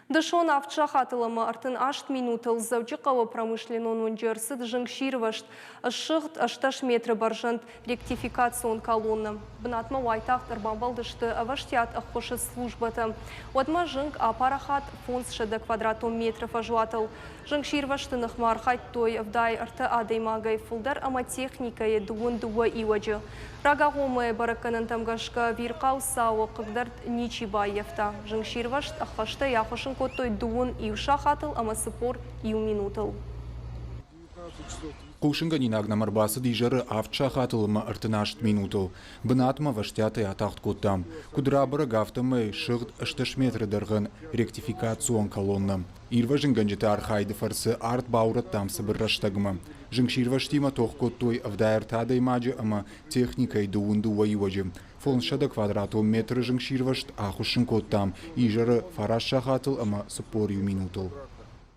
Дысон авд сахатыл ӕмӕ 38 минутыл Дзӕуджыхъӕуы промышленнон уынджы ӕрцыд зынгсирвӕзт. Ссыгъд 18 метры бӕрзӕнд ректификацион колоннӕ. Бынатмӕ уайтагъд ӕрбамбӕлдысты ӕвӕстиат ӕххуысы службӕтӕ. Уӕдмӕ зынг апарахат 500 квадратон метры фӕзуатыл. Зынгсирвӕзты ныхмӕ архайдтой 73 адӕймагӕй фылдӕр ӕмӕ техникӕйы 22 иуӕджы. Рагагъоммӕ бӕрӕггӕнӕнтӕм гӕсгӕ ӕвирхъау цауы хъыгдӕрд ничи баййӕфта. Зынгсирвӕзт ӕххӕстӕй ахуыссын кодтой дыууын иу сахатыл ӕмӕ 41 минутыл. Хъусынгӕнинаг нӕм ӕрбацыд изӕры авд сахатыл ӕмӕ 38 минутыл. Бынатмӕ ӕвӕстиатӕй атагъд кодтам. Куыд рабӕрӕг, афтӕмӕй сыгъд 80 метры дӕргъӕн ректификацион колоннӕ. Ирвӕзынгӕнджыты архайды фӕрцы арт баурӕдтам цыбыр рӕстӕгмӕ. Зынгсирвӕзтимӕ тох кодтой 73 адӕймаджы ӕмӕ техникӕйы дыууын дыууӕ иуӕджы. 500 квадратон метры зынгсирвӕзт ахуыссын кодтам изӕры фараст сахатыл ӕмӕ 41 минутыл.